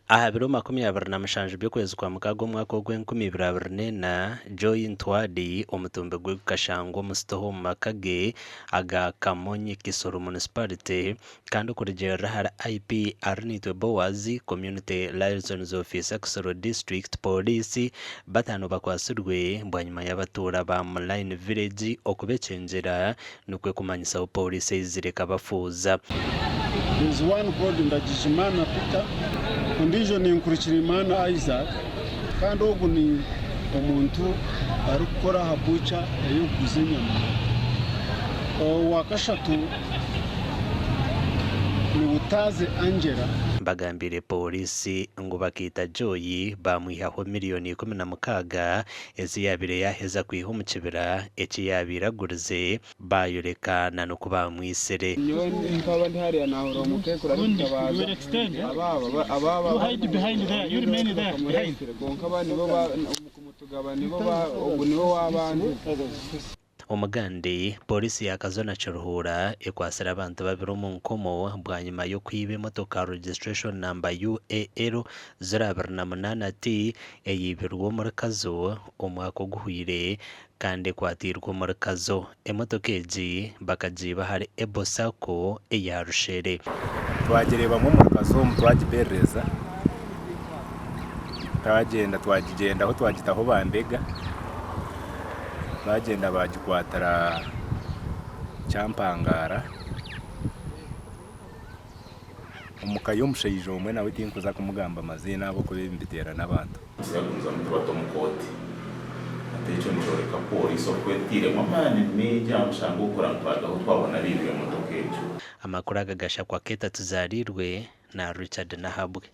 Aha biro 27 by'okwezi kwa mukaaga omwaka ogw'enkumi ibiri abiri n'ena, Joy Ntwadi omutumbi gwe gukashangwa omu sitoha omu maka ge aga Kamonyi Kisoro Municipality kandi okurugiirira ahari IP Arinaitwe Boaz, Community Liaisons Officer Kisoro District Pooriisi, bataano bakwatsirwe bwanyima y'abatuura ba Mulaini Village okubekyengyera Nikwo kumanyisa ahu pooriisi eizire ekabafuuza. There is one called Ndagijimana Peter, ondiijo ni Nkurikiriimana Isaac kandi ogu ni omuntu arikukora aha butcher ey'okuguza enyama. Owakashatu ni Butaaze Angela. Bagambiire pooriisi ngu bakaita Joy baamwihaho miriyoni 16 ezi yaabaire yaaheza kwiha omu kibira eki yaabaire agurize, baayoreka na n'oku baamwitsire. Nyowe nkaba ndi hariya naahurira omukaikuru arikutabaaza abaaba bakamureetsire kwonka aba nibo omu kumutugaba nibo ogu niwe waabandize. Omugandi, Pooriisi ya Kazo na Kiruhura ekwatsire abantu babiri omu nkomo bwanyima y'okwiba emotoka registration number UAL 028 T eyaibirwe omuri Kazo omwaka oguhweire kandi ekwatiirwe omuri Kazo. Emotoka egi bakagiiba ahari Ebo Sacco eya Rushere. Twagireebamu omuri Kazo omu twagiperereza, twagyenda twagigyendaho twagitaho bambega. Baagyenda baagikwatira Kyampangara omu ka y'omushaija omwe nawe tinkuza kumugamba maziina ahabw'okuba ebi mbiteera n'abantu. Turagumizamu tubata omu kooti. Hati ekyo nikyoreka pooriisi oku etairemu amaani maingi aha mushango ogu kureba ngu twagaho twabona abaibire emotoka egyo. Amakuru aga gashakwa Keita Tuzarirwe na Richard Nahabwe.